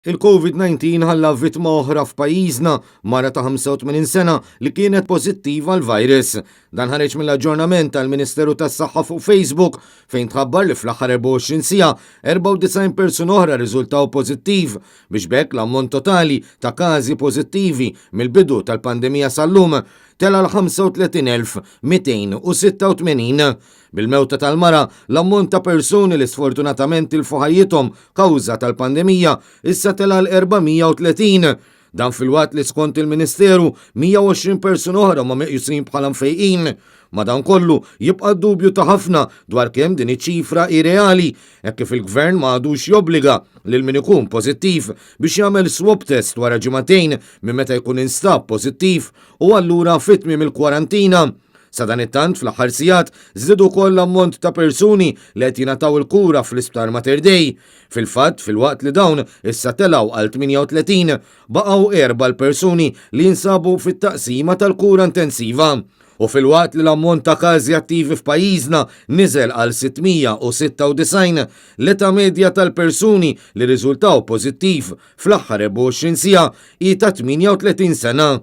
Il-Covid-19 ħalla vittma oħra f'pajjiżna, mara ta' 85 sena li kienet pożittiva għall-virus. Dan ħareġ mill-aġġornament tal-Ministeru tas-Saħħa fuq Facebook fejn tħabbar li fl-aħħar 24 siegħa 94 persuna oħra rriżultaw pożittiv biex b'hekk l-ammont totali ta' każi pożittivi mill-bidu tal-pandemija sal-lum tela' l-35,286. Bil-mewta tal-mara, l-ammont ta' persuni li sfortunatament tilfu ħajjithom kawża tal-pandemija issa tela' għal 430. Dan filwaqt li skont il-Ministeru 120 persuna oħra huma meqjusin bħala mfejqin. Madankollu, jibqa' d-dubju ta' ħafna dwar kemm din iċ-ċifra hi reali, hekk kif il-Gvern ma għadux jobbliga lil min ikun pożittiv biex jagħmel swab test wara ġimagħtejn minn meta jkun instab pożittiv u allura fi tmiem il-kwarantina. Sadanittant, fl-aħħar sigħat żdied ukoll l-ammont ta' persuni li qed jingħataw il-kura fl-Isptar Mater Dei. Fil-fatt, filwaqt li dawn issa telgħu għal 38, baqgħu erba' l-persuni li jinsabu fit-taqsima tal-kura intensiva. U filwaqt li l-ammont ta' każi attivi f'pajjiżna niżel għal 696, l-età medja tal-persuni li rriżultaw pożittiv fl-aħħar 24 siegħa hi ta' 38 sena.